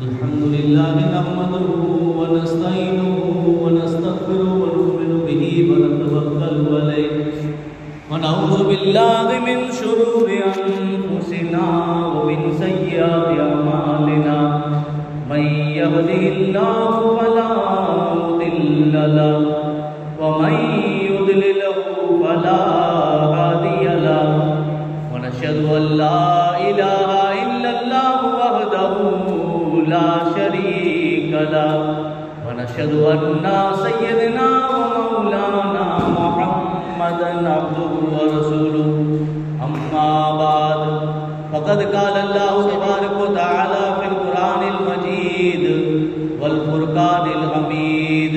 الحمد لله نحمده ونستعينه ونستغفره ونؤمن به ونتوكل عليه ونعوذ بالله من شرور أنفسنا ومن سيئات أعمالنا من يهده الله فلا مضل له ومن يضلله فلا هادي له ونشهد أن لا إله إلا الله وحده لا شريك له ونشهد أن سيدنا ومولانا محمدا عبده ورسوله أما بعد فقد قال الله تبارك وتعالى في القرآن المجيد والفرقان الحميد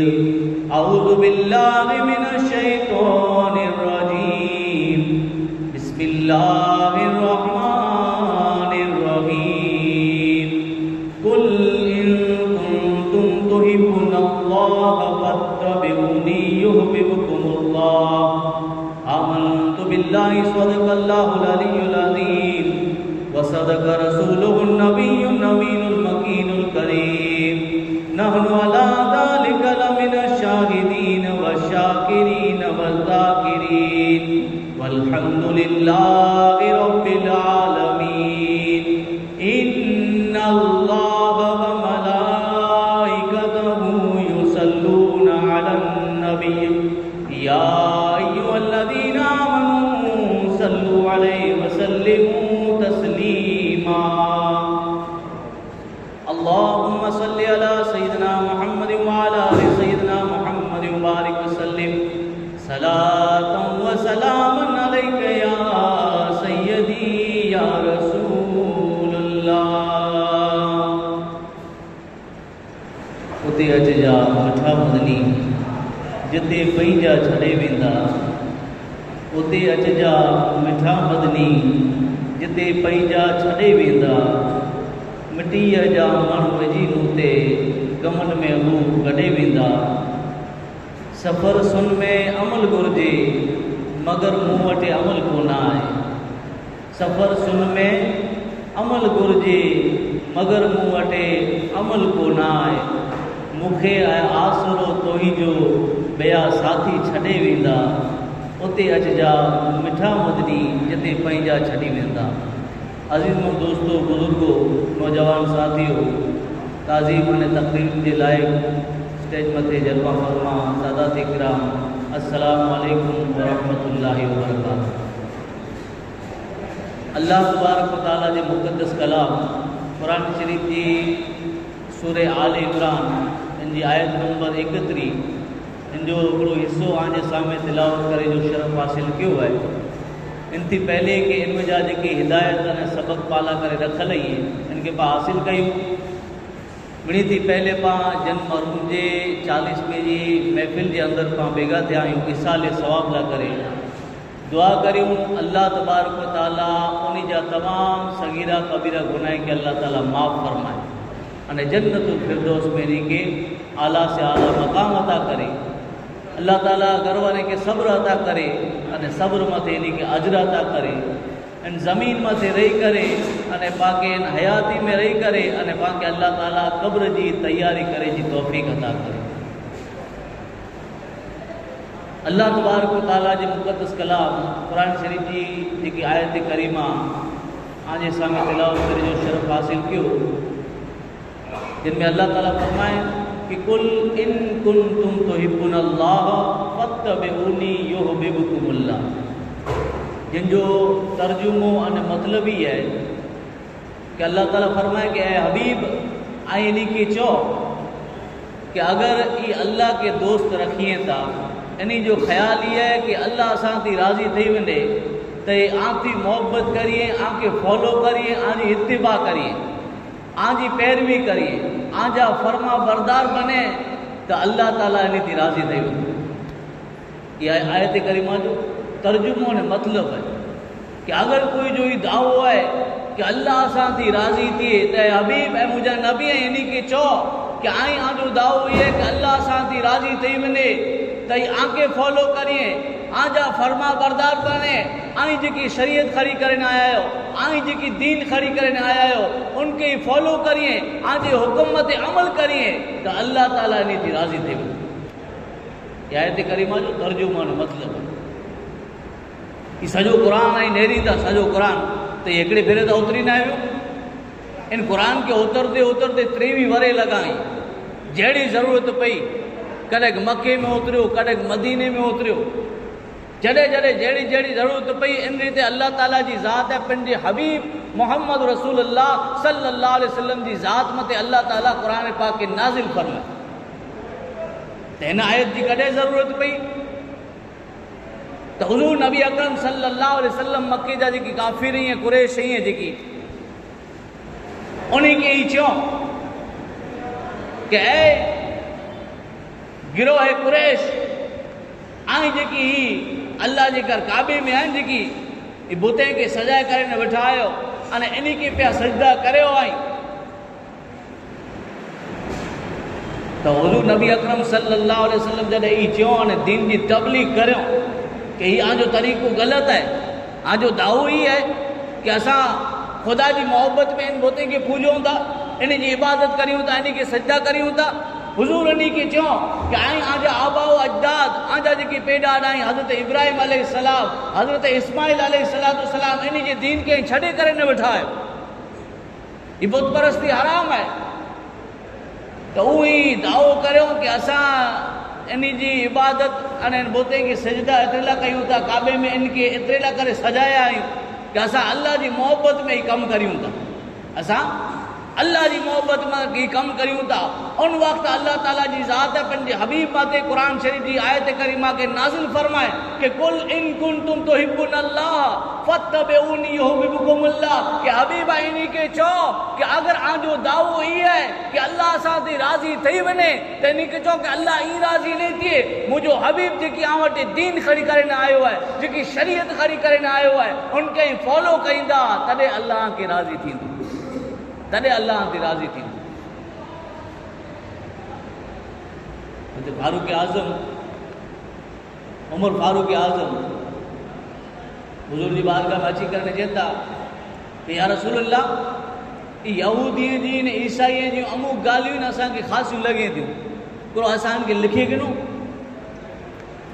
أعوذ بالله من الشيطان الرجيم بسم الله الرحمن الرحيم قل إن كنتم تحبون الله فاتبعوني يحببكم الله آمنت بالله صدق الله العلي العظيم وصدق رسوله النبي النبي المكين الكريم نحن على ذلك لمن الشاهدين والشاكرين والذاكرين والحمد لله رب العالمين إن الله وملائكته يصلون على النبي يا أيها الذين آمنوا صلوا عليه وسلموا تسليما اللهم صل على سيدنا محمد وعلى آل سيدنا محمد وبارك وسلم صلاة وسلاما عليك يا سيدي يا رسول الله اتي اچ جا مٺا مدني جتي پنهنجا ڇڏي ويندا اتي اچ جا مٺا مدني جتي پنهنجا ڇڏي ويندا مٽيء جا مڻ وجهي مون تي غمن ۾ هو گڏي ويندا. سفر سن ۾ عمل گهرجي، مگر مون وٽ عمل ڪونه آهي. سفر سن ۾ عمل گهرجي، مگر مون وٽ عمل ڪونه آهي. مون کي آهي آسرو توهين جو، ٻيا ساٿي ڇڏي ويندا. اتي اچجا مٺا مدني، جتي پنهنجا ڇڏي ويندا. عزيزمو دوستو، بزرگو، نوجوان ساٿيو، تعظيم ۽ تقرير جي لائق اسٽيج مٿي جلوه فرما سادات ڪرام، السلام عليڪم ورحمة الله وبرڪاته. الله تبارڪ و تعالي جي مقدس ڪلام قرآن شريف جي سورة آل عمران ان جي آيت نمبر 31 ان جو هڪڙو حصو اوهان جي سامهين تلاوت ڪري جو شرف حاصل ڪيو آهي. ان ٿي پهلي ڪي ان جا جيڪي هدايت ۽ سبق پالا ڪري رکل اهي ان کي پان حاصل ڪيون. ٻنهي ٿي پهلي پان جن مرحوم جي چاليسوين جي محفل جي اندر پان بيگا ٿيا آهيون ايصال ثواب لا ڪري دعا ڪريون الله تبارڪ و تعالي انهي جا تمام صغيره ڪبيره گناهه کي الله تعالي معاف فرمائي. ۽ جنت الفردوس ۾ انهي کي اعليٰ سي اعليٰ مقام عطا ڪري. الله تعاليٰ گهر واري کي صبر عطا ڪري ۽ صبر مٿي انهي کي اجر عطا ڪري. ان زمين مٿي رهي ڪري ۽ پاڪي ان حياتي ۾ رهي ڪري ۽ پاڪي الله تعاليٰ قبر جي تياري ڪري جي توفيق عطا ڪري. الله تبارڪ و تعاليٰ جي مقدس ڪلام قرآن شريف جي جيڪي آيت ڪريمه آنجي سامهين تلاوت ڪري جو شرف حاصل ڪيو جن ۾ الله تعاليٰ فرمائي کہ قل ان کنتم تحبون الله فاتبعوني يحببكم الله جن جو ترجمو ان مطلب هي آهي کہ الله تعاليٰ فرمائي کہ اي حبيب ۽ انهي کي چئو کہ اگر اي الله کي دوست رکين ٿا انهي جو خيال هي آهي کہ الله اسان تي راضي ٿي وڃي ته اي آن تي محبت ڪرين آن کي فالو ڪرين آن جي اتباع ڪرين آن جي پيروي ڪرين آن جا فرما بردار بني ته الله تعاليٰ انهي تي راضي ٿي وڃي. اها آيت ڪريمه جو ترجمو ۽ مطلب آهي ڪي اگر ڪوئي جو هي دعوو آهي ڪي الله اسان تي راضي ٿئي ته اي حبيب اي منهنجا نبي ۽ انهي کي چئو ڪي آئين آن جو دعوو هي آهي ڪي الله اسان تي راضي ٿئي وڃي ته ته هي آنکي فالو ڪرين، آنجا فرمانبردار بڻي، آئين جيڪي شريعت کڻي ڪري نه آيا آهيو، آئين جيڪي دين کڻي ڪري نه آيا آهيو، ان کي ئي فالو ڪرين، آنجي حڪم تي عمل ڪرين ته الله تعالي انهي تي راضي ٿي ويندو. هي آيت ڪريمه جو ترجمو ۽ مطلب آهي. هي سڄو قرآن ۽ نيريندا سڄو قرآن ته هي هڪڙي ڀيري ته اتري نه آيو. ان قرآن کي اترندي اترندي ٽيويهه ورهيه لڳائين. جهڙي ضرورت پئي، ڪڏهن مڪي ۾ اتريو، ڪڏهن مديني ۾ اتريو. جڏهن جڏهن جهڙي جهڙي ضرورت پئي، ان ريت الله تعاليٰ جي ذات ۽ پنهنجي حبيب محمد رسول الله صلي الله عليه وسلم جي ذات مٿي الله تعاليٰ قرآن پاڪ کي نازل فرمايو. ته هن آيت جي ڪڏهن ضرورت پئي؟ ته حضور نبي اڪرم صلي الله عليه وسلم مڪي جا جيڪي ڪافر ۽ قريش ۽ جيڪي انهي کي ئي چيو ڪه اي گروه قريش آئين جيڪي هي الله جي گهر ڪعبي ۾ آهن جيڪي هي بتين کي سجائي ڪري نه ويٺا آهيو اني انهي کي پيا سجدا ڪريو آئين ته حضور نبي اڪرم صلي الله عليه وسلم جڏهن هي چيو ۽ دين جي تبليغ ڪريو ڪه هي آنجو طريقو غلط آهي آنجو دعوو هي آهي ڪه اسان خدا جي محبت ۾ ان بتن کي پوڄون ٿا ان جي عبادت ڪريون ٿا ان کي سجدا ڪريون ٿا حضور انهي کي چيو ڪه آئين آنجا آباء و اجداد آنجا جيڪي پيڏاڏا آهن حضرت ابراهيم عليه السلام حضرت اسماعيل عليه السلام انهي جي دين کي ڇڏي ڪري نه ويٺا آهيو هي بت پرستي حرام آهي ته اوهين دعوو ڪريو ڪي اسان انهي جي عبادت ۽ ان بتين کي سجدا ايتري لاء ڪيون ٿا ڪعبي ۾ ان کي ايتري لاء ڪري سجايا آهيون ڪي اسان الله جي محبت ۾ هي ڪم ڪريون ٿا اسان الله جي محبت ۾ هي ڪم ڪريون ٿا ان وقت الله تعالي جي ذات پنهنجي حبيب مٿي قرآن شريف جي آيت ڪريمه کي نازل فرمائي ڪي قل ان ڪنتم تحبون الله فاتبعوني يحببڪم الله ڪي حبيب انهي کي چئو ڪي اگر آنجو دعوو هي آهي ڪي الله اسان تي راضي ٿئي وڃي ته انهي کي چئو ڪي الله ائين راضي نهي ٿئي منهنجو حبيب جيڪي آن وٽ دين کڻي ڪري نه آيو آهي جيڪي شريعت کڻي ڪري نه آيو آهي ان کي ائين فالو ڪئيندا تڏهن الله آن کي راضي ٿيندو تڏهن الله آن تي راضي ٿيندو. حضرت فاروق اعظم عمر فاروق اعظم حضور جي بارگاهه ۾ اچي ڪري چون ٿا ته يا رسول الله يهودي جي ۽ عيسائي جون اموڪ ڳالهيون اسان کي خاصيون لڳين ٿيون ڪو اسان کي لکي ڏنو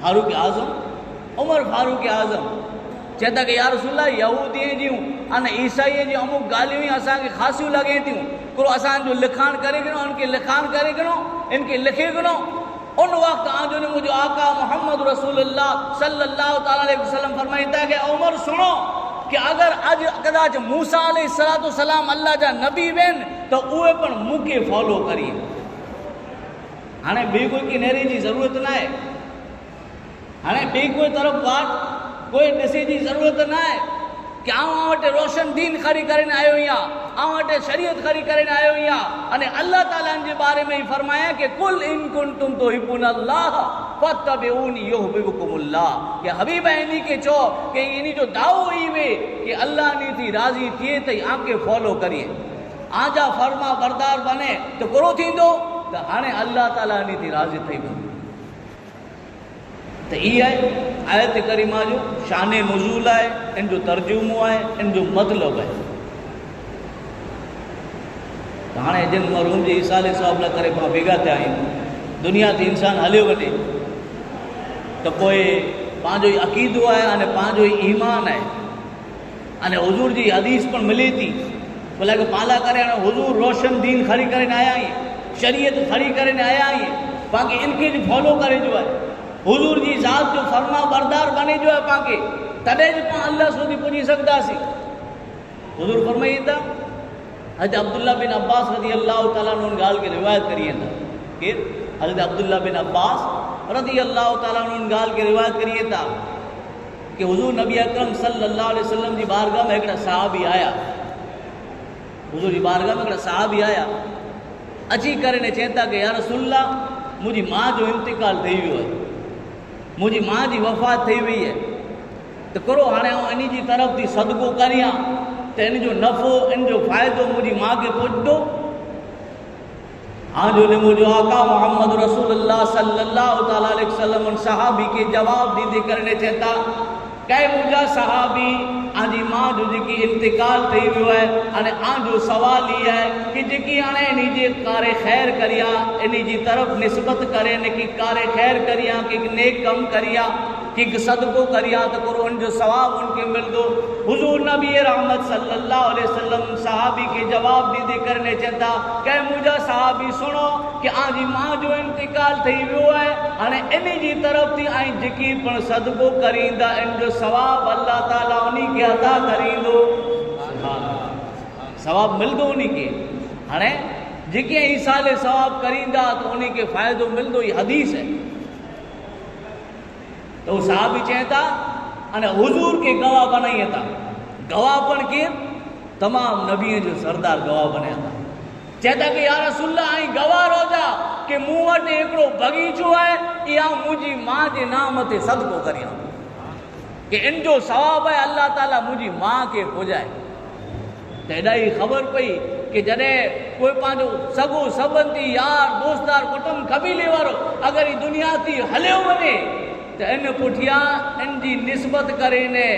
فاروق اعظم عمر فاروق اعظم چون ٿا ته يا رسول الله يهودي جون ۽ عيسائي جون اموڪ ڳالهيون اسان کي خاصيون لڳين ٿيون ڪو اسان جو لکاڻ ڪري ڏنو ان کي لکاڻ ڪري ڏنو ان کي لکي ڏنو ان وقت آن جو منهنجو آقا محمد رسول الله صلي الله تعالٰي عليه وسلم فرمائين ٿا کہ عمر سڻو کہ اگر اڄ ڪداچ موسيٰ عليه الصلوة والسلام الله جا نبي وين ته اهي پڻ مون کي فالو ڪرين. هاڻي ٻي ڪوئي ڪنهري جي ضرورت ناهي. هاڻي ٻي ڪوئي طرف واٽ ڪوئي ڏسي جي ضرورت ناهي ڪي آئون اوهان وٽ روشن دين کڻي ڪري نه آيو آهيان، آئون وٽ شريعت کڻي ڪري نه آيو آهيان. اني الله تعالي ان جي باري ۾ هي فرمايا ڪي قل ان ڪنتم تحبون الله فاتبعوني يحببڪم الله ڪي حبيب انهي کي چئو ڪي انهي جو دعوو هي وي ڪي الله انهي ٿي راضي ٿئي ته آن کي فالو ڪرين آن جا فرما بردار بني ته ڪرو ٿيندو ته هاڻي الله تعالي انهي ٿي راضي ٿئي ويندو. ته هي آهي آيت ڪريمه جو شان نزول آهي، ان جو ترجمو آهي، ان جو مطلب آهي. ته هاڻي جن مرحوم جي ايصال ثواب لاء ڪري پاڻ ڀيڳا ٿيا آهيون، دنيا تي انسان هليو وڃي ته پوء پنهنجو ئي عقيدو آهي ۽ پنهنجو ئي ايمان آهي. ۽ حضور جي حديث پڻ ملي ٿي بلڪ پالا ڪري هاڻي حضور روشن دين کڻي ڪري نه آيا آهين شريعت کڻي ڪري نه آيا آهين پاڪي ان کي جو فالو ڪري جو آهي حضور جي ذات جو فرما بردار بني جو آهي پاڪي تڏهن جو پاڻ الله سوڌي پڄي سگهنداسين حضور فرمائي ٿا حضرت عبدالله بن عباس رضي الله تعالٰي عنه ان ڳالهه کي روايت ڪري ٿا ڪير حضرت عبدالله بن عباس رضي الله تعالٰي عنه ان ڳالهه کي روايت ڪري ٿا ڪي حضور نبي اڪرم صلي الله عليه وسلم جي بارگاھ ۾ هڪڙا صحابي آيا حضور جي بارگاھ ۾ هڪڙا صحابي آيا اچي ڪري نے چين ٿا ڪي يا رسول الله منهنجي ماء جو انتقال ٿي ويو آهي منهنجي ماء جي وفات ٿي وئي آهي ته ڪرو هاڻي آئون انهي جي طرف ٿي صدقو ڪريان ته ان جو نفعو ان جو فائدو منهنجي ماء کي پهچندو. آن جو ني منهنجو آقا محمد رسول الله صلي الله تعالٰي عليه وسلم ان صحابي کي جواب ڏيندي ڪرڻي چئي ٿا ڪي منهنجا صحابي آن جي ماء جو جيڪي انتقال ٿي ويو آهي هاڻي آن جو سوال هي آهي ڪي جيڪي هاڻي انهي جي ڪار خير ڪريان انهي جي طرف نسبت ڪري نڪي ڪار خير ڪريان ڪي نيڪ ڪم ڪريان ڪي صدقو ڪريان ته ڪرو ان جو ثواب ان کي ملندو. حضور نبي رحمت صلي الله عليه وسلم صحابي کي جواب ڏيندي ڪرني چين ٿا ڪي منهنجا صحابي سڻو ڪي آن جي ماء جو انتقال ٿئي ويو آهي هاڻي انهي جي طرف ٿي ۽ جيڪي پڻ صدقو ڪريندا ان جو ثواب الله تعالي انهي کي عطا ڪريندو. سبحان الله ثواب ملندو انهي کي هاڻي جيڪي ايصال ثواب ڪريندا ته انهي کي فائدو ملندو هي حديث آهي. ته هو صحابي چين ٿا اني حضور کي گواهه بنائين ٿا. گواهه پڻ ڪير؟ تمام نبين جو سردار گواهه بنايا ٿا. چين ٿا ڪي يا رسول الله ۽ گواهه روزا ڪي مون وٽ هڪڙو بغيچو آهي اها منهنجي ماء جي نام تي صدقو ڪريان ٿو ڪي ان جو ثواب آهي الله تعالي منهنجي ماء کي پڄائي. ته ايڏائي خبر پئي ڪي جڏهن ڪوئي پنهنجو سڳو سٻنڌي، يار، دوستدار، ڪٽنب قبيلي وارو اگر هي دنيا ٿي هليو وڃي ته ان پٺيان ان جي نسبت ڪري نه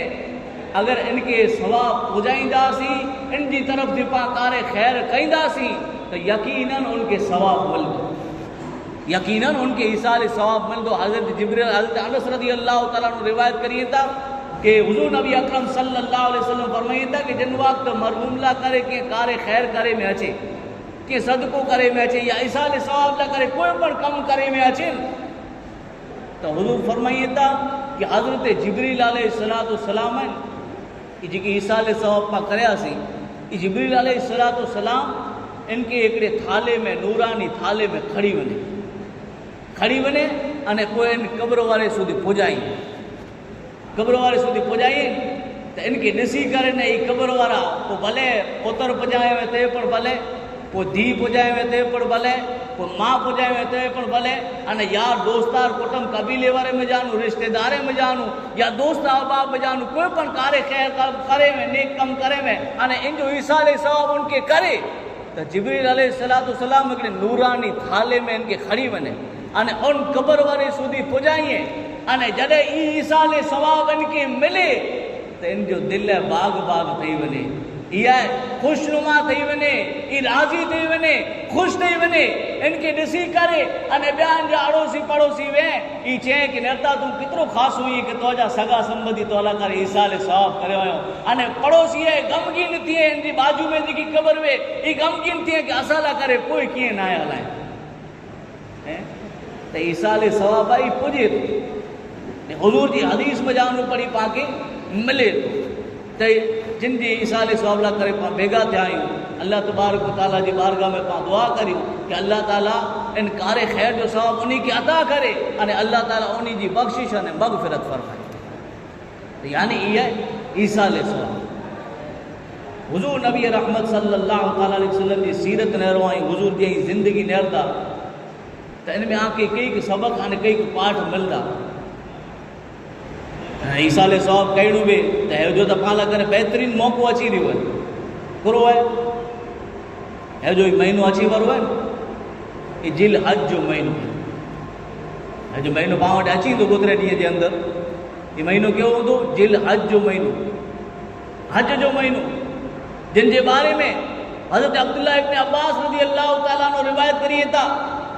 اگر ان کي ثواب پڄائينداسين، ان جي طرف ٿي پان ڪار خير ڪئينداسين ته يقيناً ان کي ثواب ملندو. يقيناً ان کي ايصال ثواب ملندو. حضرت جبريل حضرت انس رضي الله تعالٰي عنه روايت ڪرين ٿا ڪي حضور نبي اڪرم صلي الله عليه وسلم فرمائين ٿا ڪي جن وقت مرحوم لا ڪري ڪنهن ڪار خير ڪري ۾ اچي ڪنهن صدقو ڪري ۾ اچي يا ايصال ثواب لا ڪري ڪوئي پڻ ڪم ڪري ۾ اچي ته حضور فرمائين ٿا ڪي حضرت جبريل عليه الصلوة والسلام آهن اي جيڪي ايصال ثواب پا ڪرياسين اي جبريل عليه الصلوة والسلام ان کي هڪڙي ٿالهي ۾ نوراني ٿالهي ۾ کڻي وڃي کڻي وڃي اني پوء ان قبر واري سودي پڄائين قبر واري سودي پڄائين ته ان کي ڏسي ڪري نه اي قبر وارا پوء ڀلي پتر پڄائي وي ته پڻ ڀلي پوء ڌيء پڄائي وي ته پڻ ڀلي پوء ماء پڄائي وي ته پڻ ڀلي اني يار دوستار ڪٽنب قبيلي واري ۾ جانو رشتيداري ۾ جانو يا دوست احباب ۾ جانو ڪوئي پڻ ڪاري خير ڪري وي نيڪ ڪم ڪري وي اني ان جو ايصال ثواب ان کي ڪري ته جبريل عليه الصلوة والسلام هڪڙي نوراني ٿالهي ۾ ان کي کڻي وڃي اني ان قبر واري سودي پڄائين اني جڏهن اي ايصال ثواب ان کي ملي ته ان جو دل باغ باغ ٿئي وڃي، اها خوشنما ٿئي وڃي، اي راضي ٿئي وڃي، خوش ٿئي وڃي، ان کي ڏسي ڪري اني ٻيا ان جا اڙوسي پڙوسي وين اي چئين ڪي نرتا تون ڪيترو خاص هئين ڪي تو جا سڳا سنبڌي تو لا ڪري ايصال ثواب ڪريو آهيون اني پڙوسي اي غمگين ٿئي ان جي باجو ۾ جيڪي قبر وي اي غمگين ٿئي ڪي اسان لا ڪري ڪوئي ڪيئن ناهي هلائي ته ايصال ثواب آئي پڄي ٿو ۽ حضور جي حديث مجانو پڙهي پان کي ملي ٿو ته جن جي ايصال ثواب لا ڪري پان ڀيگا ٿيا آهيون الله تبارڪ و تعالي جي بارگاह ۾ پان دعا ڪريون ڪه الله تعالي ان ڪار خير جو ثواب انهي کي عطا ڪري ۽ الله تعالي انهي جي بخشش ۽ مغفرت فرمائي. ته يعني اي آهي ايصال ثواب. حضور نبي رحمت صلي الله تعالي عليه وسلم جي سيرت نهرو ۽ حضور جي زندگي نهردا ته ان ۾ آن کي ڪئي سبق ۽ ڪئي پاٺ ملدا. ۽ ايصال ثواب ڪئڻو به ته هي جو ته پاڻ لاء ڪري بهترين موقعو اچي رهيو آهي. ڪرو آهي هي جو مهينو اچي ورو آهي هي ذي الحج جو مهينو آهي. هي جو مهينو پاڻ وٽ اچي ايندو گذري ڏينهن جي اندر هي مهينو ڪهڙو هوندو؟ ذي الحج جو مهينو، حج جو مهينو، جن جي باري ۾ حضرت عبدالله ابن عباس رضي الله تعالٰي عنه روايت ڪري ٿا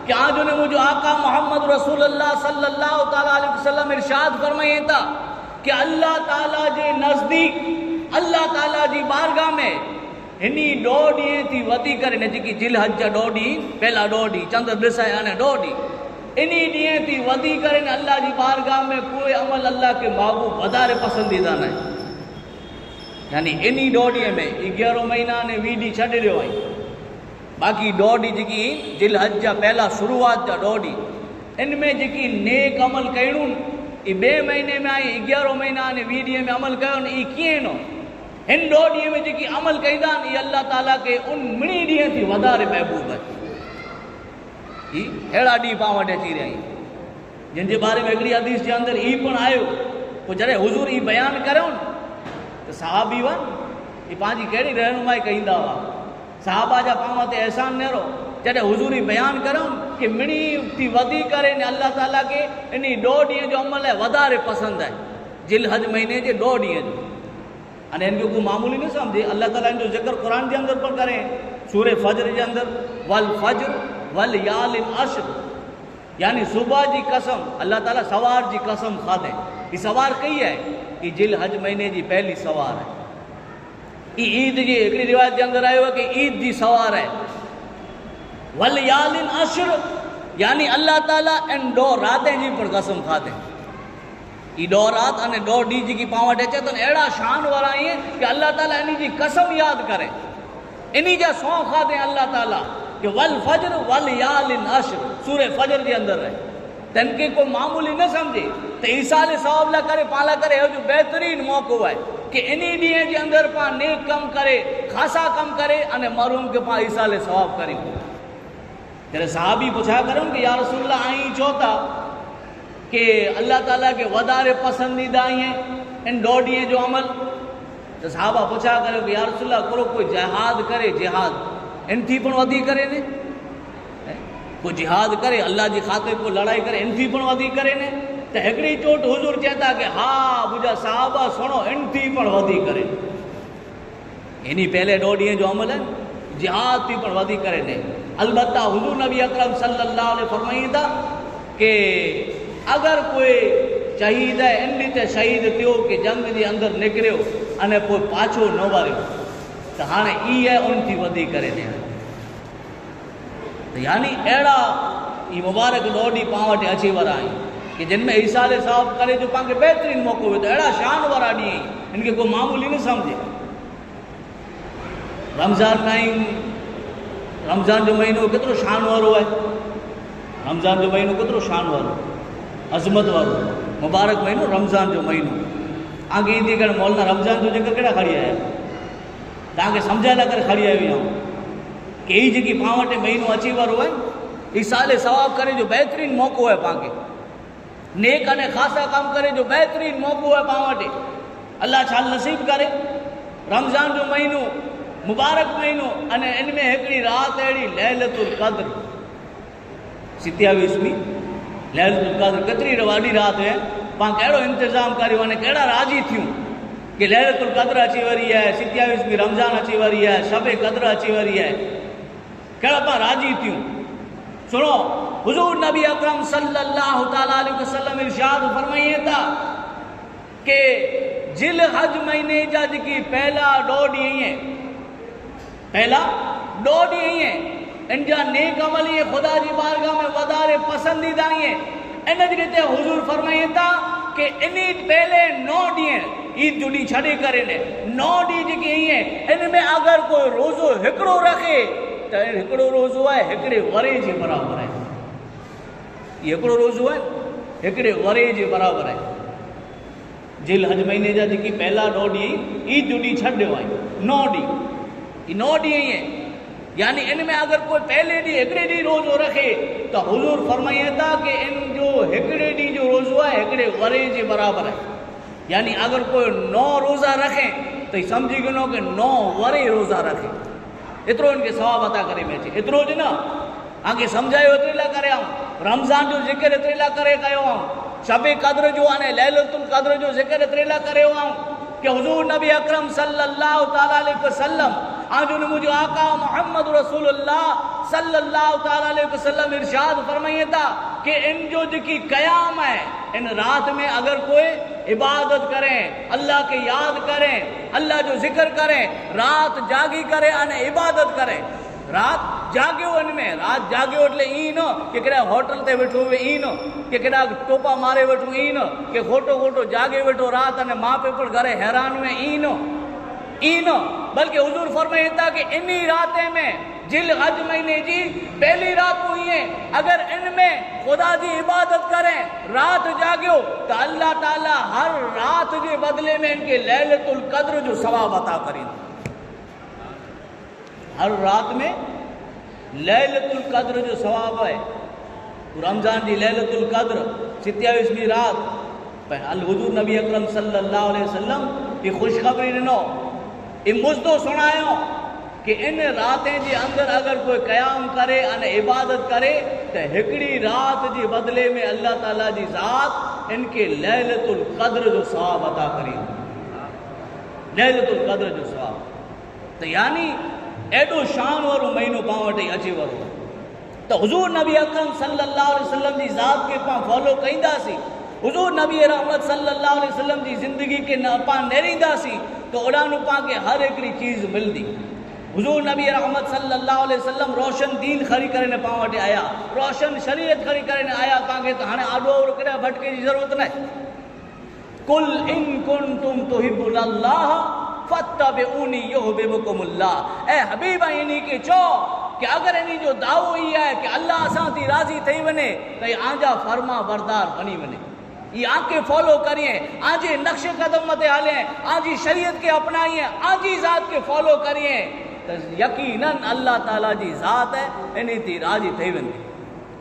کہ آن جو نے منهنجو آقا محمد رسول الله صلي الله تعالٰي عليه وسلم ارشاد فرمائي ٿا کہ الله تعالٰي جي نزديڪ الله تعالٰي جي بارگاہ ۾ هني ڏو ڏينهن ٿي وڌي ڪري نه جيڪي ذي الحج جا ڏو ڏينهن پهلا ڏو ڏينهن چند ڏسائي آني ڏو ڏينهن انهي ڏينهن ٿي وڌي ڪري نه الله جي بارگاهه ۾ ڪوئي عمل الله کي محبوب وڌاري پسنديده ناهي يعني انهي ڏو ڏينهن ۾ اگيارو مهينا اني ويهه ڏينهن ڇڏي ڏيو آهين باقي ڏو ڏينهن جيڪي ذي الحج جا پهلا شروعات جا ڏو ڏينهن ان ۾ جيڪي نيڪ عمل ڪيڻون اي ٻئي مهيني ۾ آئي اگيارو مهينا اني ويهه ڏينهن ۾ عمل ڪيو اي ڪيئن نو هن ڏو ڏينهن ۾ جيڪي عمل ڪيندا آهن اهي الله تعاليٰ کي ان مڙني ڏينهن ٿي وڌاري محبوب آهي. هي اهڙا ڏينهن پاڻ وٽ اچي رهيا آهن جن جي باري ۾ هڪڙي حديث جي اندر هي پڻ آيو پوء جڏهن حضور هي بيان ڪريو ته صحابي هئا هي پنهنجي ڪهڙي رهنمائي ڪيندا هئا. صحابه جا پاڻ تي احسان نهرو جڏهن حضور هي بيان ڪريون ڪي مڙئي ٿي وڌي ڪري ني الله تعالي کي انهي ڏهه ڏينهن جو عمل وڌاري پسند آهي ذوالحج مهيني جي ڏهه ڏينهن جو. اني ان کي ڪو معمولي نه سمجهي. الله تعالي ان جو ذڪر قرآن جي اندر پڻ ڪري سوره فجر جي اندر والفجر وليال عشر يعني صبح جي قسم، الله تعالي سوار جي قسم کاڌي. هي سوار ڪئي آهي؟ هي ذوالحج مهيني جي پهلي سوار آهي. هي عيد جي هڪڙي روايت جي اندر آيو آهي ڪي عيد جي سوار آهي. وليال عشر يعني الله تعالي ان ڏهه راتين جي پڻ قسم کاڌي. هي ڏهه رات اني ڏهه ڏينهن جيڪي پاڻ وٽ اچي ٿن اهڙا شان وارا آهن ڪي الله تعالي انهي جي قسم ياد ڪري انهي جا سون کاڌي الله تعالي ڪي والفجر وليال عشر سوره فجر جي اندر رهي تن کي ڪو معمولي نه سمجهي ته ايصال ثواب لاء ڪري پاڻ لاء ڪري اهو جو بهترين موقعو آهي ڪي انهي ڏينهن جي اندر پاڻ نيڪ ڪم ڪري خاصا ڪم ڪري اني مرحوم کي پاڻ ايصال ثواب ڪريون. جڏهن صحابي پڇا ڪريون ڪي يا رسول الله آئين ڇو ٿا ڪي الله تعالي کي وڌاري پسنديده آهين ان ڏهه ڏينهن جو عمل ته صحابه پڇا ڪريو ڪي يا رسول الله ڪو ڪوئي جهاد ڪري جهاد ان ٿي پڻ وڌي ڪري ني ڪو جهاد ڪري الله جي خاطر ڪو لڙائي ڪري ان ٿي پڻ وڌي ڪري ني ته هڪڙي چوٽ حضور چئتا ڪي ها منهنجا صحابه سڻو ان ٿي پڻ وڌي ڪري. انهي پهلي ڏهه ڏينهن جو عمل جهاد ٿي پڻ وڌي ڪري ني. البته حضور نبي اڪرم صلي الله عليه فرمائين ٿا ڪي اگر ڪوئي شهيد آهي ان ڏينهن ته شهيد ٿيو ڪي جنگ جي اندر نڪريو اني پوء پاڇو نه وريو ته هاڻي اي آهي ان ٿي وڌي ڪري ني. ته يعني اهڙا اي مبارڪ ڏهه ڏينهن پاڻ وٽ اچي ورا آهن ڪي جن ۾ ايصال ثواب ڪري جو پاڻ کي بهترين موقعو ويو ته اهڙا شان وارا ڏينهن آهن ان کي ڪو معمولي نه سمجهي. رمضان ۾ آهيون، رمضان جو مهينو ڪيترو شان وارو آهي، رمضان جو مهينو ڪيترو شان وارو عظمت وارو مبارڪ مهينو رمضان جو مهينو. آگي ايندي ڪري مولانا رمضان جو ذڪر ڪهڙا کڻي آيا توهان کي سمجهائڻ لاء ڪري کڻي آيو آهيان ڪي هي جيڪي پاڻ وٽ مهينو اچي وارو آهي هي سال ثواب ڪري جو بهترين موقعو آهي پاڻ کي نيڪ ۽ خاصا ڪم ڪري جو بهترين موقعو آهي پاڻ وٽ. الله ڇا نصيب ڪري رمضان جو مهينو مبارڪ مهينو ۽ ان ۾ هڪڙي رات اهڙي ليلة القدر ستياويسمي ليلة القدر ڪيتري وڏي رات هئي پاڻ ڪهڙو انتظام ڪريون ۽ ڪهڙا راضي ٿيون ڪي ليلة القدر اچي وري آهي ستياويسمي رمضان اچي وري آهي شب قدر اچي وري آهي ڪهڙا پاڻ راضي ٿيون. سڻو حضور نبي اڪرم صلي الله تعالي عليه وسلم ارشاد فرمائين ٿا ڪي ذوالحج مهيني جا جيڪي پهلا ڏهه ڏينهن آهن پهلا ڏهه ڏينهن آهن ان جا نيڪ عمل اهي خدا جي بارگاह ۾ وڌاري پسنديده آهن. ان جي ريتي حضور فرمائين ٿا ڪي انهي پهلي نو ڏينهن عيد جو ڏينهن ڇڏي ڪري ني نو ڏينهن جيڪي آهن ان ۾ اگر ڪوئي روزو هڪڙو رکي ته هڪڙو روزو آهي هڪڙي ورهيه جي برابر آهي. هي هڪڙو روزو آهي هڪڙي ورهيه جي برابر آهي. ذوالحج مهيني جا جيڪي پهلا ڏهه ڏينهن عيد جو ڏينهن ڇڏ ڏيو آهن نو ڏينهن هي نو ڏينهن آهن يعني ان ۾ اگر ڪوئي پهلي ڏينهن هڪڙي ڏينهن روزو رکي ته حضور فرمائين ٿا ڪي ان جو هڪڙي ڏينهن جو روزو آهي هڪڙي ورهيه جي برابر آهي يعني اگر ڪوئي نو روزا رکي ته سمجهي گنو ڪي نو ورهيه روزا رکي ايترو ان کي ثواب عطا ڪري ۾ اچي ايترو جو نه آن کي سمجهايو ايتري لاء ڪري آئون رمضان جو ذڪر ايتري لاء ڪري ڪيو آئون شب قدر جو آني ليلة القدر جو ذڪر ايتري لاء ڪريو آئون ڪي حضور نبي اڪرم صلي الله تعالي عليه وسلم آن جو منهنجو آقا محمد رسول الله صلي الله تعالي عليه وسلم ارشاد فرمائين ٿا ڪي ان جو جيڪي قيام آهي ان رات ۾ اگر ڪوئي عبادت ڪرين الله کي ياد ڪرين الله جو ذڪر ڪرين رات جاڳي ڪري آني عبادت ڪرين رات جاڳيو ان ۾ رات جاڳيو એટલે ائين نه ڪي ڪڏهن هوٽل تي ويٺو هئي ائين نه ڪي ڪڏهن ٽوپا ماري ويٺو ائين نه ڪي کوٽو کوٽو جاڳي ويٺو رات اني ماء پيء پڻ گهري حيران هئي ائين نه ائين نه بلڪه حضور فرمائين ٿا ڪي انهي رات ۾ ذوالحج مهيني جي پهلي رات هئي اگر ان ۾ خدا جي عبادت ڪرين رات جاڳيو ته الله تعالي هر رات جي بدلي ۾ ان کي ليلة القدر جو ثواب عطا ڪريندو. هر رات ۾ ليلة القدر جو ثواب آهي. رمضان جي ليلة القدر ستياويسمي رات پر الحضور نبي اڪرم صلي الله عليه وسلم هي خوشخبري ڏنو، هي مزدو سڻايو ڪي ان راتين جي اندر اگر ڪوئي قيام ڪري ان عبادت ڪري ته هڪڙي رات جي بدلي ۾ الله تعالي جي ذات ان کي ليلة القدر جو ثواب عطا ڪريندي. ليلة القدر جو ثواب ته يعني ايڏو شان وارو مهينو پان وٽ اچي ورو آهي ته حضور نبي اڪرم صلي الله عليه وسلم جي ذات کي پان فالو ڪينداسين، حضور نبي رحمت صلي الله عليه وسلم جي زندگي کي پان نيرينداسين ته اوڏانهن پان کي هر هڪڙي چيز ملندي. حضور نبي رحمت صلي الله عليه وسلم روشن دين کڻي ڪري نه پان وٽ آيا، روشن شريعت کڻي ڪري نه آيا، پان کي ته هاڻي آڏو اورو ڪڏهن ڀٽڪي جي ضرورت ناهي. قل ان ڪنتم تحبون الله فاتبعوني يحببڪم الله اي حبيب ۽ انهي کي چئو ڪه اگر انهي جو دعوو هي آهي ڪه الله اسان تي راضي ٿئي وڃي ته هي آنجا فرمانبردار بڻي وڃي هي آنکي فالو ڪرين آنجي نقش قدم مٿي هلين آنجي شريعت کي اپنائين آنجي ذات کي فالو ڪرين ته يقيناً الله تعالي جي ذات انهي تي راضي ٿئي ويندي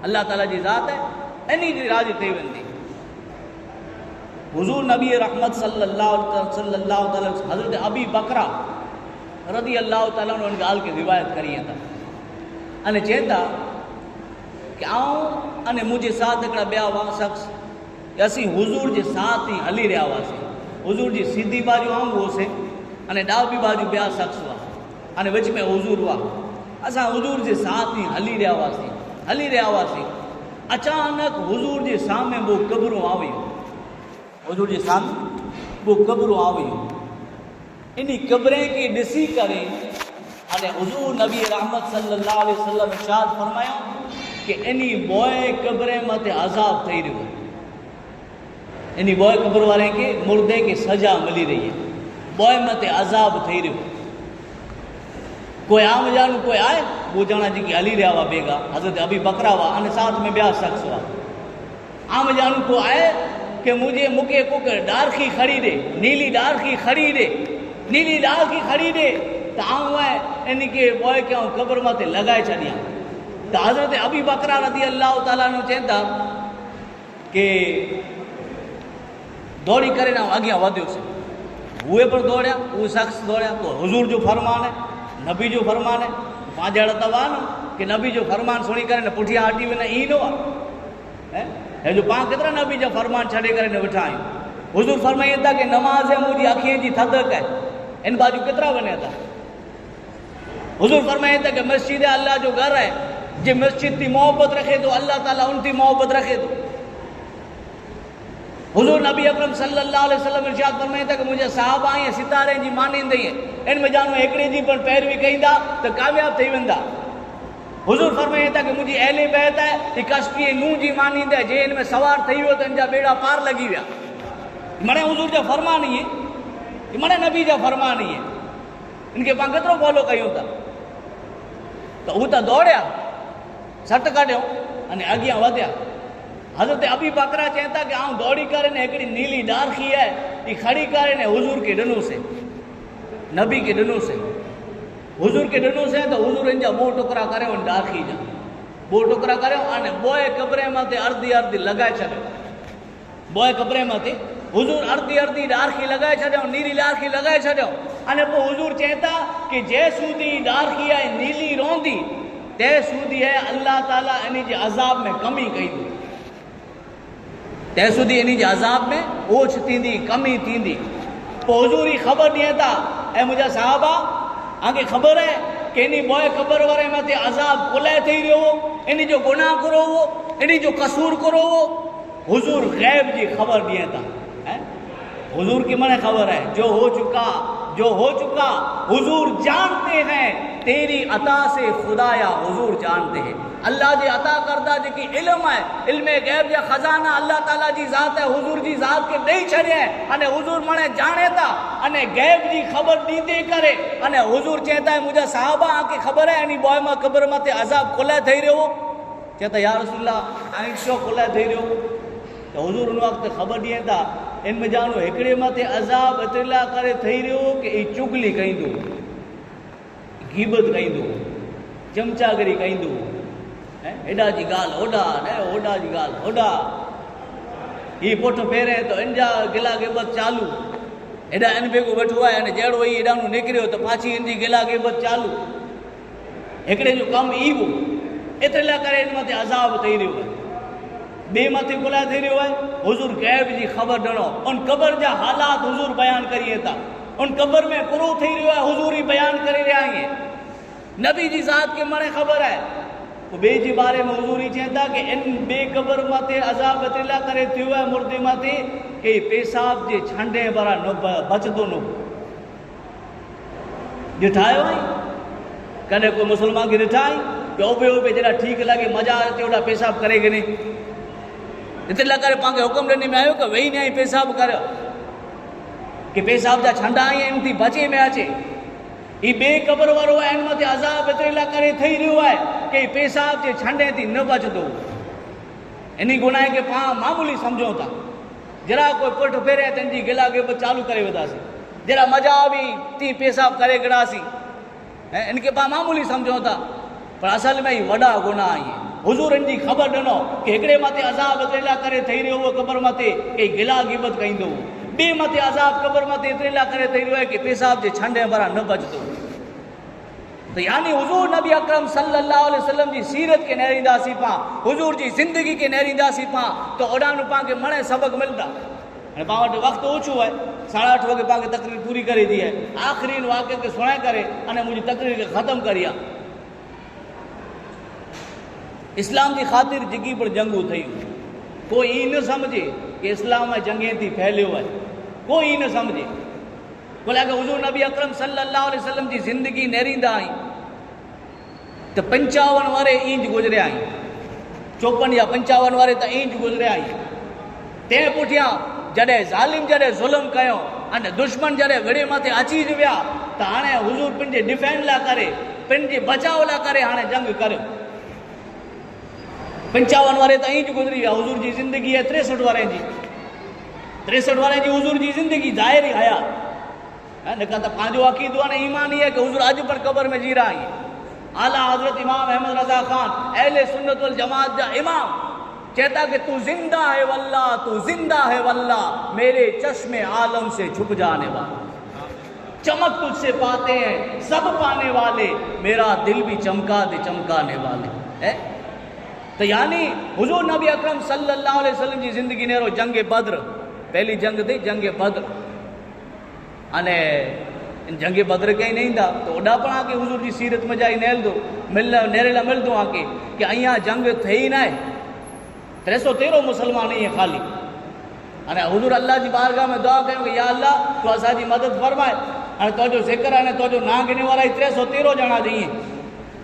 الله تعالي جي ذات انهي تي راضي ٿئي ويندي. حضور نبي رحمت صلي الله صلي الله تعالي حضرت ابي بڪرا رضي الله تعالي عنه ان ڳالهه کي روايت ڪرين ٿا اني چين ٿا ڪي آئون اني منهنجي ساٿ هڪڙا ٻيا هئا شخص اسين حضور جي ساٿ ئي هلي رهيا هئاسين. حضور جي سيڌي باجو آئون هوسين اني ڏاٻي باجو ٻيا شخص هئا اني وچ ۾ حضور هئا. اسان حضور جي ساٿ ئي هلي رهيا هئاسين، هلي رهيا هئاسين. اچانڪ حضور جي سامهون ٻه قبرون آويون. حضور جي سامهون ٻه قبرون آويون. انهي قبرين کي ڏسي ڪري اني حضور نبي رحمت صلي الله عليه وسلم ارشاد فرمايو ڪي انهي ٻوئي قبرين مٿي عذاب ٿئي رهيو آهي. انهي ٻوئي قبر واري کي مردي کي سزا ملي رهي آهي. ٻوئي مٿي عذاب ٿئي رهيو آهي. ڪوئي عام ڄاڻو ڪوئي آهي ٻه ڄڻا جيڪي هلي رهيا هئا بيگا حضرت ابي بڪرا هئا اني ساٿ ۾ ٻيا شخص هئا. عام ڄاڻو ڪو آهي ڪي منهنجي مون کي ڪوڪ ڏارکي کڙي ڏي، نيلي ڏارکي کڙي ڏي، نيلي ڏارکي کڙي ڏي ته آئون آهي ان کي ٻوئي کي آئون قبر مٿي لڳائي ڇڏيان. ته حضرت ابي بڪرا رضي الله تعالٰي عنه چين ٿا ڪي دوڙي ڪري آئون اڳيان وڌيس. اهي پڻ دوڙيا، اهي شخص دوڙيا، پوء حضور جو فرمان آهي، نبي جو فرمان آهي، پنهنجا اهڙا ته هئا نه ڪي نبي جو فرمان سڻي ڪري نه پٺيان هٽي وڃن، ائين نه هئا. هي جو پاڻ ڪيترا نبي جا فرمان ڇڏي ڪري نه ويٺا آهيون. حضور فرمائين ٿا ڪي نماز منهنجي اکين جي ٿڌڪ آهي. ان باجو ڪيترا وڃي ٿا. حضور فرمائين ٿا ڪي مسجد الله جو گهر آهي. جي مسجد تي محبت رکي ٿو الله تعالي ان تي محبت رکي ٿو. حضور نبي اڪرم صلي الله عليه وسلم ارشاد فرمائين ٿا ڪي منهنجا صحابه ائين ستاري جي مانيندي ان ۾ جانو هڪڙي جي پڻ پيروي ڪيندا ته ڪامياب ٿي ويندا. حضور فرمائين ٿا ڪه منهنجي اهل بيت آهي، هي ڪشتي نوح جي مانند آهي، جي ان ۾ سوار ٿئي ويو ته ان جا ٻيڙا پار لڳي ويا. مڙئي حضور جا فرمان اهي، هي مڙئي نبي جا فرمان اهي، ان کي پاڻ ڪيترو فالو ڪيون ٿا. ته هو ته دوڙيا، سٽ ڪڍيو ۽ اڳيان وڌيا. حضرت ابي بڪرا چين ٿا ڪه آئون دوڙي ڪري نه هڪڙي نيلي ڏارکي آهي، هي کڙي ڪري نه حضور کي ڏنوسين، نبي کي ڏنوسين. حضور کي ڏنوسين ته حضور ان جا ٻه ٽڪرا ڪريو ان ڏاکي جا ٻه ٽڪرا ڪريو ان ٻوئي قبرين مٿي اردي اردي لڳائي ڇڏيو. ٻوئي قبرين مٿي حضور اردي اردي ڏارکي لڳائي ڇڏيو، نيري ڏارکي لڳائي ڇڏيو. ان پوء حضور چين ٿا ڪي جي سودي ڏارکي آهي نيلي روندي تي سودي آهي الله تعالي انهي جي عذاب ۾ ڪمي ڪئيندو. تنهن سوڌي انهي جي عذاب ۾ اوڇ ٿيندي، ڪمي ٿيندي. پوء حضور هي خبر ڏين ٿا، اي منهنجا صحابه! اوهان کي خبر آهي ڪه انهي ٻوئي قبر واري مٿي عذاب ڪلهه ٿئي رهيو هو، انهي جو گناهه ڪرو هو، انهي جو قصور ڪرو هو. حضور غيب جي خبر ڏين ٿا. حضور کي مڙئي خبر آهي، جو هو چڪا، جو هو چڪا، حضور جانتي هين، تيري عطا سي خدايا حضور جانتي هين. الله جي عطا ڪرده جيڪي علم آهي، علم غيب جا خزانا الله تعالي جي ذات ۽ حضور جي ذات کي ڏئي ڇڏيائين اني حضور مڙئي ڄاڻي ٿا اني غيب جي خبر ڏيندي ڪري اني حضور چئي ٿا اي منهنجا صحابه آن کي خبر آهي اني ٻوئي مان قبر مٿي عذاب ڪلهه ٿئي رهيو هو؟ چئي ٿا يا رسول الله ائين ڇو ڪلهه ٿئي رهيو؟ ته حضور ان وقت خبر ڏين ٿا، ان ۾ جانو هڪڙي مٿي عذاب ايتري لاء ڪري ٿئي رهيو هو ڪي اي چغلي ڪئيندو هو، غيبت ڪئيندو هو، چمچاگري ڪئيندو هو، هيڏا جي ڳالهه هوڏا، نه هوڏا جي ڳالهه هوڏا، هي پٺ ڦيرين ته ان جا گلا غيبت چالو. هيڏانهن ان ڀيڳو ويٺو آهي ۽ جهڙو ئي هيڏانهن نڪريو ته پاڇي هن جي گلا غيبت چالو. هڪڙي جو ڪم ئي اهو. ايتري لاء ڪري هن مٿي عذاب ٿئي رهيو آهي. ٻئي مٿي ڪلاء ٿئي رهيو آهي. حضور غيب جي خبر ڏنو. ان قبر جا حالات حضور بيان ڪري ٿا. ان قبر ۾ ڪرو ٿئي رهيو آهي حضور ئي بيان ڪري رهيا آهن. نبي جي ذات کي مڻي خبر آهي. پوء ٻئي جي باري ۾ حضور هي چين ٿا ڪي ان ٻئي قبر مٿي عذاب ايتري لاء ڪري ٿيو آهي مردي مٿي ڪي پيشاب جي ڇنڊي ڀرا نه بچندو نه ڏٺا آهيو آهين ڪڏهن ڪو مسلمان کي ڏٺا آهين ڪي اوبي اوبي جيڏا ٺيڪ لڳي مزا اچي اوڏا پيشاب ڪري گني ايتري لاء ڪري پاڻ کي حڪم ڏني ۾ آيو ڪي ويهي نيائين پيشاب ڪريو ڪي پيشاب جا ڇنڊا آهين ان ٿي بچي ۾ اچي هي ٻي قبر وارو آهي، ان مٿي عذاب ايتري لاء ڪري ٿئي رهيو آهي ڪي هي پيشاب جي ڇنڊي تي نه بچندو. انهي گناهه کي پاڻ معمولي سمجهون ٿا. جرا ڪوئي پٺ ڦيري ته ان جي گلا غيبت چالو ڪري وڌاسين. جرا مزا آوي تين پيشاب ڪري گڙاسين. ۽ ان کي پاڻ معمولي سمجهون ٿا. پر اصل ۾ هي وڏا گناهه آهن. حضور ان جي خبر ڏنو ڪي هڪڙي مٿي عذاب ايتري لاء ڪري ٿئي رهيو هو قبر مٿي ڪي گلا غيبت ڪئيندو هو. ٻئي مٿي عذاب قبر مٿي ايتري لاء ڪري ٿئي رهيو آهي ڪي پيشاب جي ڇنڊي ڀران نه بچندو هو. ته يعني حضور نبي اڪرم صلي الله عليه وسلم جي سيرت کي نهرينداسين پان، حضور جي زندگي کي نهرينداسين پان ته اوڏانهن پان کي مڻي سبق ملندا. هاڻي پان وٽ وقت اوڇو آهي، ساڍا اٺ وڳي پان کي تقرير پوري ڪري ٿي آهي. آخري ان واقعي کي سڻائي ڪري اني منهنجي تقرير کي ختم ڪريان. اسلام جي خاطر جيڪي پڻ جنگون ٿيون، ڪو ائين نه سمجهي ڪي اسلام جنگين ٿي ڦهليو آهي، ڪو ائين نه سمجهي. ڪو لاء حضور نبي اڪرم صلي الله عليه وسلم جي زندگي نهريندا آهين ته پنچاون واري اينج گذريا آهين، چوپن يا پنچاون واري ته اينج گذريا آهين. تنهن پٺيان جڏهن ظالم جڏهن ظلم ڪيو ۽ دشمن جڏهن وڙهي مٿي اچي جو ويا ته هاڻي حضور پنهنجي ڊفينڊ لاء ڪري پنهنجي بچاء لاء ڪري هاڻي جنگ ڪريو. پنچاون واري ته ائين گذري ويا حضور جي زندگي آهي 63 واري جي 63 واري جي حضور جي زندگي ظاهري حيات نه ته پنهنجو عقيدو آهي ايمان هي آهي ڪه حضور اڄ پر قبر ۾ جيرا آهن. اعليٰ حضرت امام احمد رضا خان اهل سنت والجماعت جا امام چئتا ڪه تو زنده هي والله تو زنده هي والله ميري چشم عالم سي چھپ جانے والا چمک تجھ سي پاتے هين سب پانے والے ميرا دل ڀي چمڪا the چمڪانے والے ته يعني حضور نبي اڪرم صلي الله عليه وسلم جي زندگي نيرو جنگ بدر پهلي جنگ ٿي جنگ بدر اني ان جنگ بدر کي نه ايندا ته اوڏا پڻ آکي حضور جي سيرت مجائي نه هلدو مل نيريلا ملدو آکي ڪي ايان جنگ ٿئي نه آهي 313 مسلمان ائين خالي اني حضور الله جي بارگاह ۾ دعا ڪيون ڪي يا الله تو اسان جي مدد فرمائي اني تو جو ذڪر اني تو جو نانگ ني وارا 313 ڄڻا جي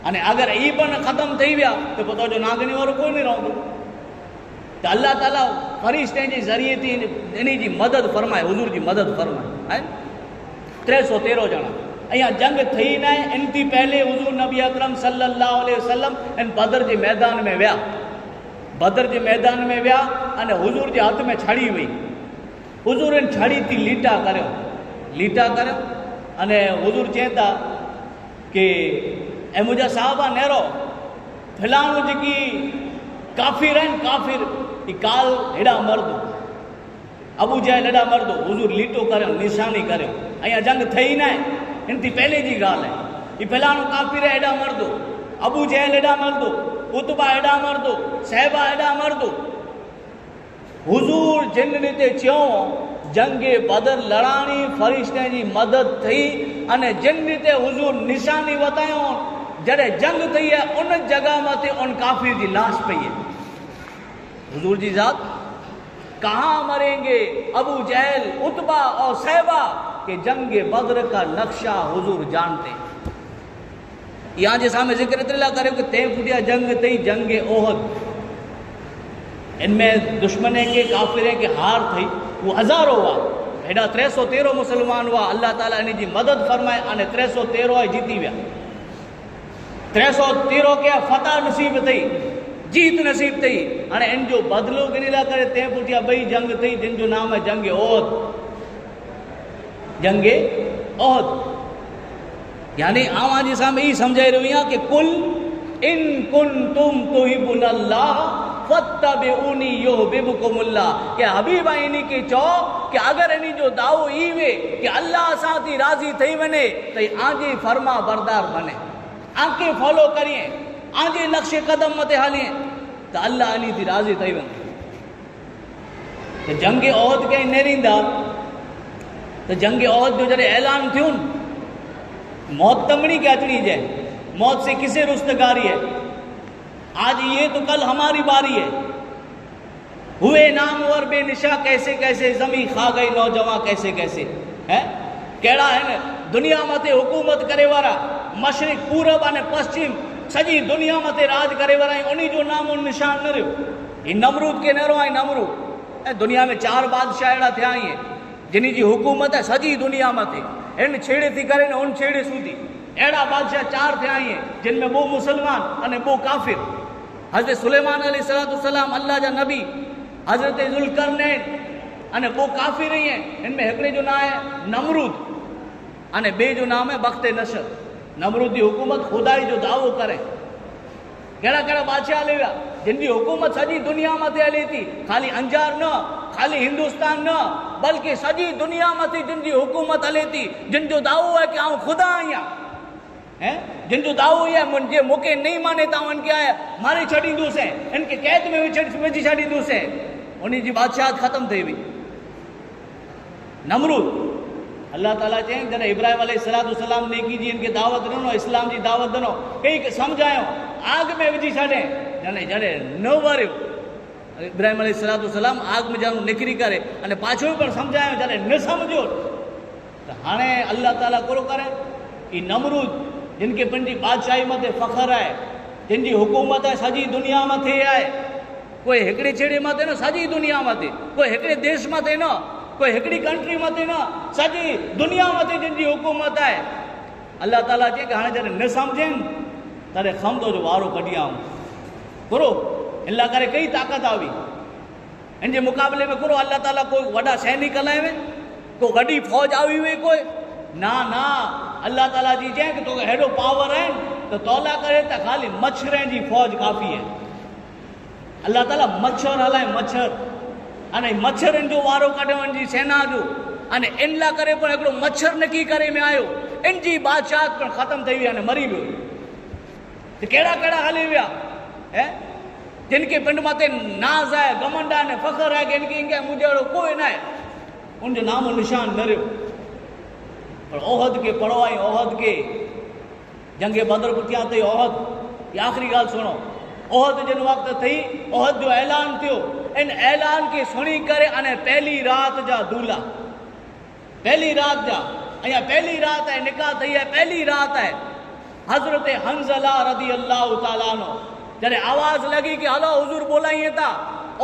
اني اگر اي پڻ ختم ٿي ويا ته پوء تو جو نانگ ني وارو ڪوئي نه رهندو ته الله تعالي فرشتن جي ذريعي تي انهي جي مدد فرمائي حضور جي مدد فرمائي آهن 313 ڄڻا اها جنگ ٿي نه ان تي پهلي حضور نبي اڪرم صلي الله عليه وسلم ان بدر جي ميدان ۾ ويا بدر جي ميدان ۾ ويا ان حضور جي هٿ ۾ ڇڙي وئي حضور ان ڇڙي تي ليٽا ڪريو ليٽا ڪريو ان حضور چين ٿا ڪي اي منهنجا صحابه نيرو فلاڻو جيڪي ڪافر آهن ڪافر هي ڪال هيڏا مرد ابو جهل هيڏا مرد حضور ليٽو ڪريو نشاني ڪريو ۽ جنگ ٿئي نه هن تي پهلي جي ڳالهه آهي هي فلاڻو ڪافر هيڏا مرد ابو جهل هيڏا مرد عتبه هيڏا مرد صحابه هيڏا مرد حضور جن ريتي چيو جنگ بدر لڙاڻي فرشتن جي مدد ٿئي اني جن ريتي حضور نشاني وتايو جڏهن جنگ ٿئي ہے ان جگہ مٿي ان ڪافر جي لاش پئي ہے حضور جي ذات کہاں مریں گے ابو جہل عتبہ اور صحبہ کہ جنگ بدر کا نقشہ حضور جانتے يا جي سامهون ذڪر ايتري لاء ڪريو ڪه تنهن پٺيان جنگ ٿئي جنگ احد ان ۾ دشمنين کي ڪافرين کي هار ٿئي هو هزارو هئا هيڏا 313 مسلمان هئا الله تعالي ان جي مدد فرمائي ان 313 آئي جيتي ويا 313 کي فتح نصيب ٿئي جيت نصيب ٿئي هاڻي ان جو بدلو ڪنهن لاء ڪري تنهن پٺيان ٻئي جنگ ٿئي جن جو نام آهي جنگ احد جنگ احد يعني اوهان جي سامهون هي سمجهائي رهيو آهيان ڪه قل ان ڪنتم تحبون الله فاتبعوني يحببڪم الله ڪي حبيب ۽ انهي کي چئو ڪي اگر انهي جو دعوو اي وي ڪي الله اسان تي راضي ٿئي وڃي ته هي آنجي فرما بردار بني آنکي فالو ڪرين آنجي نقش قدم مٿي هلين ته الله انهي تي راضي ٿئي وڃي. ته جنگ احد ڪنهن نيريندا ته جنگ احد جو جڏهن اعلان ٿيو موت تمڙي کي اچڻي جائے موت سے کسے رستگاری ہے آج یہ تو کل ہماری باری ہے ہوئے نام اور بے نشا کیسے کیسے زمین کھا گئی نوجوان کیسے کیسے ہے کیڑا ہے نا دنیا متے حکومت کرے وارا مشرق پورب અને પશ્ચિમ سڄي دنيا مٿي راڄ ڪري ورائين انهي جو نام و نشان نه رهيو. هي نمرود ڪي نه رهيو ۽ نمرود ۽ دنيا ۾ چار بادشاهه اهڙا ٿيا آهن جن جي حڪومت سڄي دنيا مٿي هن ڇيڙي ٿي ڪري نه ان ڇيڙي سوڌي اهڙا بادشاهه چار ٿيا آهن جن ۾ ٻه مسلمان ۽ ٻه ڪافر حضرت سليمان عليه الصلوة والسلام الله جا نبي حضرت ذوالقرنين ۽ ٻه ڪافر آهن هن ۾ هڪڙي جو نانء نمرود ۽ ٻئي جو نام آهي بخت نصر. نمرود جي حڪومت خدائي جو دعوو ڪري. ڪهڙا ڪهڙا بادشاهه هلي ويا، جن جي حڪومت سڄي دنيا مٿي هلي ٿي. خالي انجار نه، خالي هندستان نه، بلڪه سڄي دنيا مٿي جن جي حڪومت هلي ٿي، جن جو دعوو آهي ڪي آئون خدا آهيان. ۽ جن جو دعوو اهو آهي جي مون کي نئين ماني ته آئون ان کي ماري ڇڏيندس ۽ ان کي قيد ۾ وجهي ڇڏيندس. انهي جي بادشاهت ختم ٿي وئي. نمرود، الله تعاليٰ چيائين، جڏهن ابراهيم عليه الصلوة والسلام نيڪي جي هن کي دعوت ڏنو، اسلام جي دعوت ڏنو، ڪئي سمجهايو، آگ ۾ وجهي ڇڏين، جڏهن جڏهن نه وريو، ابراهيم عليه الصلوة والسلام آگ ۾ جانو نڪري ڪري ۽ پاڇو پڻ سمجهايو، جڏهن نه سمجهيو ته هاڻي الله تعاليٰ ڪرو ڪري، هي نمرود جن کي پنهنجي بادشاهي مٿي فخر آهي، جن جي حڪومت سڄي دنيا مٿي آهي، ڪوئي هڪڙي ڇيڙي مٿي نه سڄي دنيا مٿي، ڪوئي هڪڙي ديش مٿي نه، ڪوئي هڪڙي ڪنٽري مٿي نه، سڄي دنيا مٿي جن جي حڪومت آهي. الله تعاليٰ چئي ڪه هاڻي جڏهن نه سمجهين تڏهن خمدو جو وارو ڪڍي آئون ڪرو ان لاء ڪري ڪئي طاقت آوي ان جي مقابلي ۾ ڪرو الله تعاليٰ ڪوئي وڏا سينڪ هلائي وين ڪو وڏي فوج آوي وئي ڪوئي نه نه الله تعاليٰ جي چئي ڪه توکي هيڏو پاور آهن ته تولا ڪري ته خالي مڇرين جي فوج ڪافي آهي. الله تعالي مڇر هلائي مڇر اني مڇرن جو وارو ڪڍيو ان جي سينا جو اني ان لا ڪري پڻ هڪڙو مڇر نڪي ڪري ۾ آيو ان جي بادشاهت پڻ ختم ٿي وئي اني مري ويو ته ڪهڙا ڪهڙا هلي ويا هي جن کي پنڊ مٿي ناز آهي گمنڊ آهي فخر آهي ڪي ان کي ان کي منهنجي اهڙو ڪوئي نه آهي ان جو نام و نشان نه رهيو پر احد کي پڙهو ۽ احد کي جنگ بدر پٺيان ٿي احد هي آخري ڳالهه سڻو احد جن وقت ٿي احد جو اعلان ٿيو ان اعلان کي سڻي ڪري ان پهلي رات جا دولا پهلي رات جا اڃا پهلي رات آهي نڪاح ٿي آهي پهلي رات آهي حضرت حنزله رضي الله تعالٰي عنه جڏهن آواز لڳي ڪي هلو حضور بولائين ٿا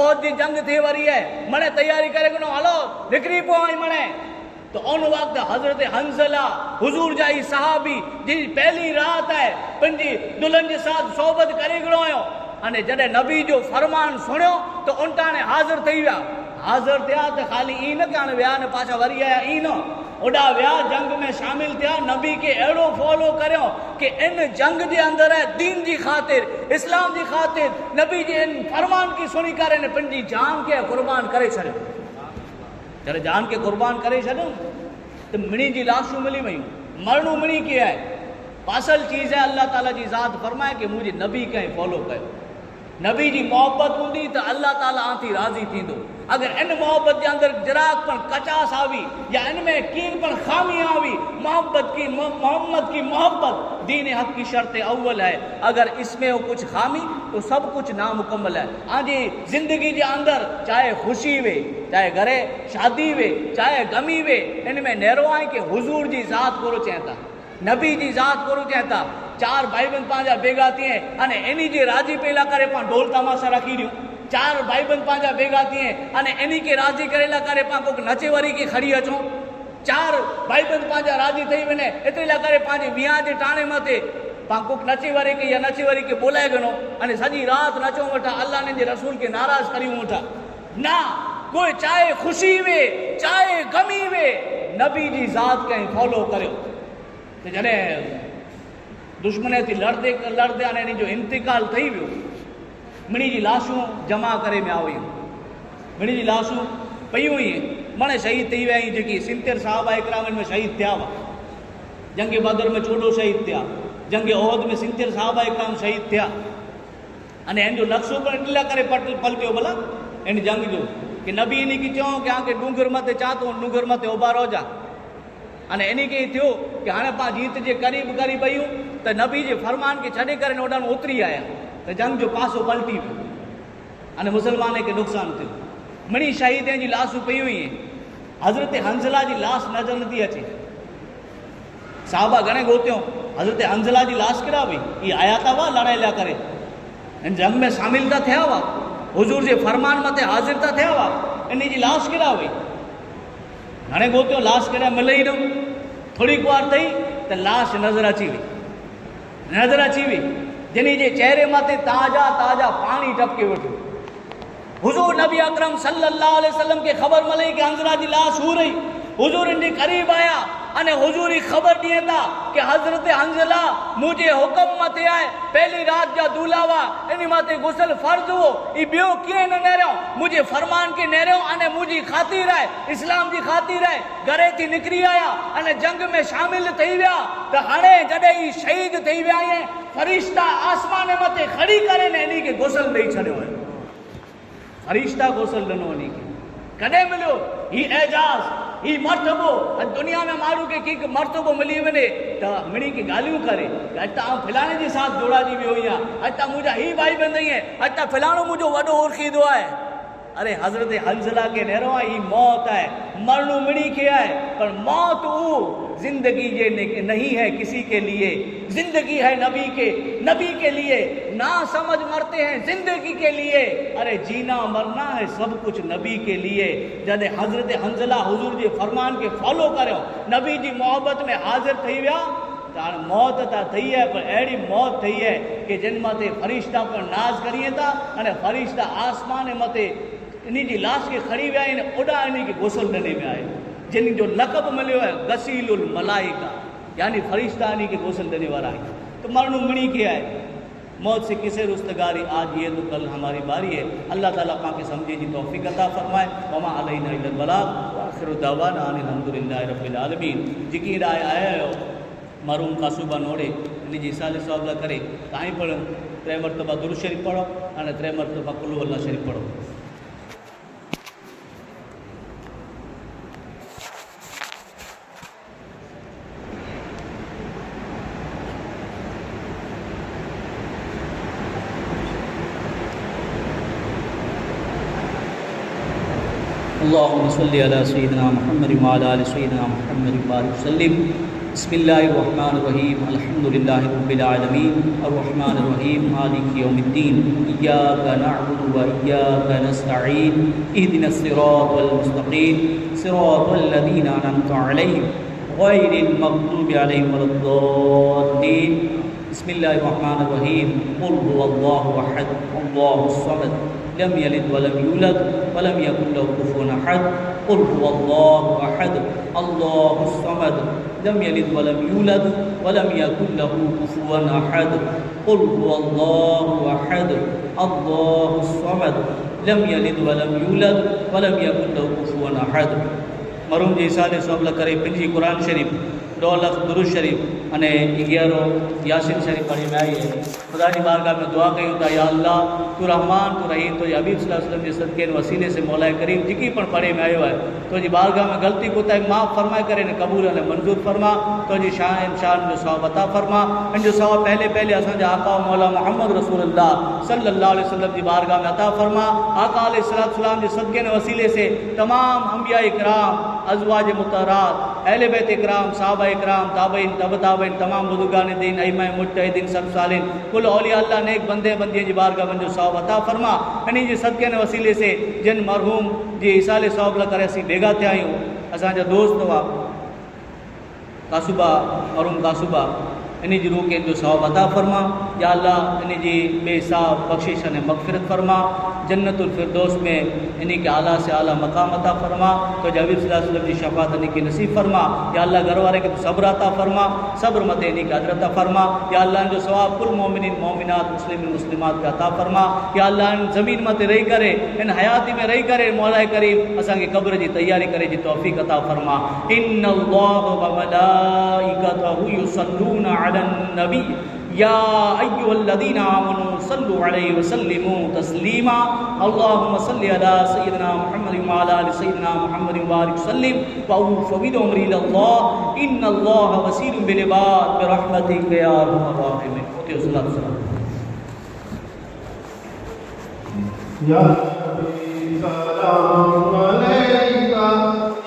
احد جي جنگ ٿي وري آهي مڙي تياري ڪري گنو هلو نڪري پو آئين مڙي ته ان وقت حضرت حنظله حضور جا هي صحابي جن جي پهلي رات آهي پنهنجي دلهن جي ساٿ صحبت ڪري گڙو آيو اني جڏهن نبي جو فرمان سڻيو ته ان ٽاڻي حاضر ٿي ويا. حاضر ٿيا ته خالي ائين نه ڪي هاڻي ويا اني پاڇا وري آيا ائين نه اوڏا ويا جنگ ۾ شامل ٿيا نبي کي اهڙو فالو ڪريو ڪي ان جنگ جي اندر دين جي خاطر اسلام جي خاطر نبي جي ان فرمان کي سڻي ڪري اني پنهنجي جان کي قربان ڪري ڇڏيو. جڏهن جان کي قربان ڪري ڇڏيو ته مڙني جي لاشون ملي ويون. مرڻو مڙني کي آهي. اصل چيز آهي الله تعالي جي ذات فرمائي ڪي منهنجي نبي کي فالو ڪيو. نبي جي محبت هوندي ته الله تعالي آن ٿي راضي ٿيندو. اگر ان محبت جي اندر جراڪ پڻ ڪچاس آوي يا ان ۾ ڪين پڻ خامي آوي محبت ڪي محمد ڪي محبت دين حق ڪي شرط اول هي اگر اس ۾ هو ڪجھ خامي تو سب ڪجھ نامڪمل هي. آن جي زندگي جي اندر چاهي خوشي وي چاهي گهري شادي وي چاهي غمي وي ان ۾ نيرو آهي ڪي حضور جي ذات ڪورو چئين ٿا نبي جي ذات ڪورو چئين ٿا چار ڀائيبند پنهنجا بيگا ٿئين اني انهي جي راضي پيلا ڪري پان ڍول تماشا رکي ڏيون چار ڀائيبند پنهنجا بيگا ٿئين اني انهي کي راضي ڪري لا ڪري پان ڪوڪ نچي وري کي کڙي اچون چار ڀائيبند پنهنجا راضي ٿئي وڃي ايتري لا ڪري پنهنجي ويهان جي ٽاڻي مٿي پان ڪوڪ نچي وري کي يا نچي وري کي بولائي گهڻو اني سڄي رات نچون وٺا الله انهن جي رسول کي ناراض ڪريون وٺا نه ڪوئي چاهي خوشي وي چاهي غمي وي نبي جي ذات کي فالو ڪريو ته جڏهن دشمن تي لڙدي لڙدي انهن جو انتقال ٿي ويو. مڙئي جي لاشون جمع ڪري ميا هيون. مڙئي جي لاشون پيون هيون. مڙئي شهيد ٿي ويا آهن جيڪي سنتر صحابه اڪرام ۾ شهيد ٿيا هئا. جنگ بدر ۾ 14 شهيد ٿيا. جنگ احد ۾ سنتر صحابه اڪرام شهيد ٿيا. اني هن جو نقشو پڻ ان لاء ڪري پلٽيو ڀلا هن جنگ جو ڪي نبي انهي کي چيو ڪي آن کي ڏونگر مٿي چان تون ڏونگر مٿي اڀا رهجان. اني انهي کي ائين ٿيو ڪي هاڻي پان جيت جي قريب قريب ايون ته نبي جي فرمان کي ڇڏي ڪري اوڏانهن اتري آيا ته جنگ جو پاسو پلٽي ويو اني مسلمانن کي نقصان ٿيو. مڙئي شهيدين جي لاشون پيون هين. حضرت حنظله جي لاش نظر نٿي اچي. صحابه گهڻي ڳوتيون حضرت حنظله جي لاش ڪيڏانهن وئي؟ اهي آيا ته هئا لڙائي لاء ڪري هن جنگ ۾ شامل ته ٿيا هئا، حضور جي فرمان مٿي حاضر ته ٿيا هئا، انهي جي لاش ڪيڏانهن وئي؟ گهڻي ڳوتيون لاش ڪيڏانهن ملي ئي نه. ٿوري ڪوار ٿئي ته لاش نظر اچي وئي. نظر اچي وئي جنهن جي چهري مٿي تازا تازا پاڻي ٽپڪي وٺو. حضور نبي اڪرم صلي الله عليه وسلم کي خبر ملي ڪي حنظله جي لاش هو رهي. حضور ان جي قريب آيا اني حضور هي خبر ڏين ٿا ڪي حضرت حنظله منهنجي حڪم مٿي آهي. پهلي رات جا دولا هئا انهي مٿي غسل فرض هو. هي ٻيو ڪيئن نه نهريو منهنجي فرمان کي نهريو اني منهنجي خاطر آهي اسلام جي خاطر آهي. گهري ٿي نڪري آيا اني جنگ ۾ شامل ٿي ويا ته هاڻي جڏهن هي شهيد ٿي ويا ائين فرشتا آسمان مٿي کڙي ڪري نه انهي کي غسل ڏئي ڇڏيو آهي. فرشتا غسل ڏنو انهي کي. ڪڏهن مليو هي اعجاز، هي مرتبو؟ اڄ دنيا ۾ ماڻهو کي ڪي مرتبو ملي وڃي ته مڙئي کي ڳالهيون ڪري ته اڄ ته آئون فلاڻي جي ساٿ جوڙاجي ويو آهيان، اڄ ته منهنجا هي ڀائي بند آهن، اڄ ته فلاڻو منهنجو وڏو اورخيدو آهي. اري حضرت حنظله کي نهرو آهي هي موت آهي مرڻو مڙئي کي آهي پر موت او زندگي جي نهين هي ڪسي ڪي ليي زندگي هي نبي ڪي نبي ڪي ليي نا سمجھ مرتي هين زندگي ڪي ليي اري جينا مرنا هي سب ڪجھ نبي ڪي ليي جڏهن حضرت حنظله حضور جي فرمان کي فالو ڪريو نبي جي محبت ۾ حاضر ٿي ويا ته هاڻ موت ته ٿئي آهي پر اهڙي موت ٿئي آهي ڪي جن مٿي فرشتا پڻ ناز ڪرين ٿا ۽ فرشتا آسمان مٿي انهي جي لاش کي کڻي ويا آهن اوڏانهن انهي کي غسل ڏني ويا آهن جن جو لقب مليو آهي غسيل الملائڪه يعني فرشتا انهي کي غسل ڏني وارا آهن ته مرڻو مڙئي کي آهي. موت سي ڪسي رستگاري آج يه تو ڪل هماري باري هي الله تعالي پان کي سمجهي جي توفيق عطا فرمائي وما علينا الا البلاغ واخر دعوانا ان الحمد لله رب العالمين جيڪي راء آيا آهيو مرحوم قاسوبا نوڙي ان جي ايصال ثواب لاء ڪري تائين پڙهو ٽي مرتبه درود شريف پڙهو ۽ ٽي مرتبه قل هو الله شريف پڙهو. اللهم صل على سيدنا محمد وعلى ال سيدنا محمد وبارك وسلم بسم الله الرحمن الرحيم الحمد لله رب العالمين الرحمن الرحيم مالك يوم الدين إياك نعبد وإياك نستعين اهدنا الصراط المستقيم صراط الذين أنعمت عليهم غير المغضوب عليهم ولا الضالين بسم الله الرحمن الرحيم قل هو الله أحد الله الصمد لم يلد ولم يولد ولم يكن له كفوا أحد قل هو الله أحد الله الصمد لم يلد ولم يولد ولم يكن له كفوا أحد قل هو الله أحد الله الصمد لم يلد ولم يولد ولم يڪن له ڪفوا احد مرحوم جي ايصال ثواب لاء ڪري پنهنجي قرآن شريف ڏهه لک درود شريف اني اگيارو ياسين شريف پڙهي ۾ آئي آهي خدا جي بارگاھ ۾ دعا ڪيون ٿا يا الله تون رحمان تون رحيم تنهنجي حبيب صلي الله عليه وسلم جي صدقي ۽ وسيلي سي مولائي ڪريم جيڪي پڻ پڙهي ۾ آيو آهي تنهنجي بارگاھ ۾ غلطي ڪوتاهي معاف فرمائي ڪري ان قبول ۽ منظور فرما تنهنجي شان ۽ شان جو ثواب عطا فرما ان جو ثواب پهلي پهلي اسان جا آقا و مولا محمد رسول الله صلي الله عليه وسلم جي بارگاھ ۾ عطا فرما آقا عليه الصلوة والسلام جي صدقي ۽ وسيلي سي تمام انبياء ڪرام ازواج مطهرات اهل بيت ڪرام صحابه ڪرام تابعين تبع تابعين تمام بزرگان دين ائمه مجتهدين سلف صالحين ڪل اولياء الله نيڪ بندي بندين جي بارگاھ ۾ ان جو ثواب عطا فرما انهي جي صدقي ۽ وسيلي سي جن مرحوم جي ايصال ثواب لاء ڪري اسين ڀيڳا ٿيا آهيون اسان جا دوست هئا ڪاسوبا مرحوم ڪاسوبا. انهي جي روح کي ان جو ثواب عطا فرما. يا الله انهي جي بي حساب بخشش ۽ مغفرت فرما. جنت الفردوس ۾ انهي کي اعليٰ سي اعليٰ مقام عطا فرما. تنهنجي حبيب صلي الله عليه وسلم جي شفاعت انهي کي نصيب فرما. يا الله گهر وارن کي تون صبر عطا فرما. صبر مٿي انهي کي اجر عطا فرما. يا الله ان جو ثواب ڪل مؤمنين مؤمنات مسلمين مسلمات کي عطا فرما. يا الله ان زمين مٿي رهي ڪري ان حياتي ۾ رهي ڪري مولاء ڪريم اسان کي قبر جي تياري ڪري جي توفيق عطا فرما. ان الله وملائڪته يصلون علي النبي يا ايها الذين آمنوا صلوا عليه وسلموا تسليما اللهم صل علي سيدنا محمد وعلي ال سيدنا محمد وبارك وسلم وافوض امري الي الله ان الله بصير بالعباد برحمتك يا ارحم الراحمين. اتي الصلاه والسلام. يا نبي سلام عليك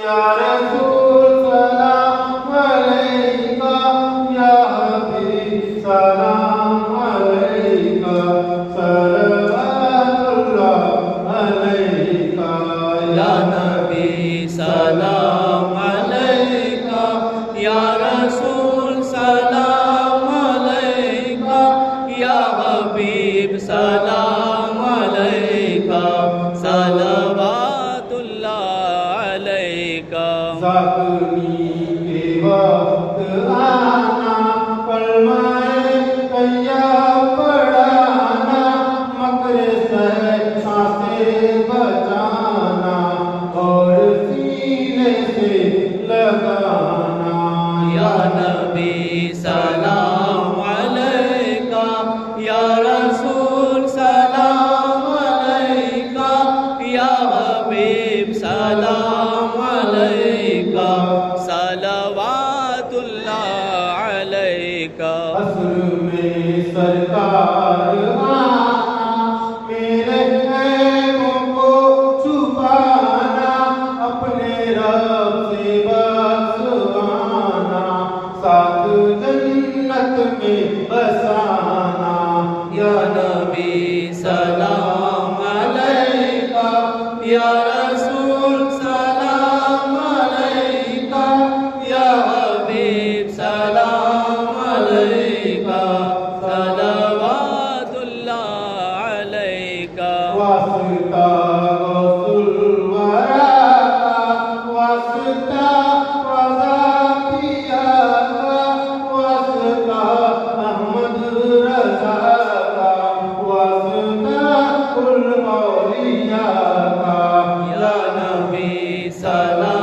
يا رسول سلام عليك يا حبيب سلام عليك صلوات الله عليك يا نبي سلام عليك يا رسول سلام عليك يا حبيب سلام عليك صلوات الله عليك. زخمي کے وقت آنا کلمہ طیب پڑھانا مکر شیطان سے بچانا اور سینے سے لگانا يا نبي سلام عليك يا رسول سلام عليك يا حبيب سلام عليك صلوات الله عليك. حشر میں سرکار آنا میرے عیبوں کو چھپانا اپنے رب سے بخشوانا ساتھ جنت میں بسانا يا نبي سلام عليك يا رسول سلام عليك يا حبيب سلام عليك صلوات الله عليك. واسطہ غوث الورا کا واسطہ رضا پیا کا واسطہ احمد رضا کا واسطہ کل اولیاء کا يا نبي سلام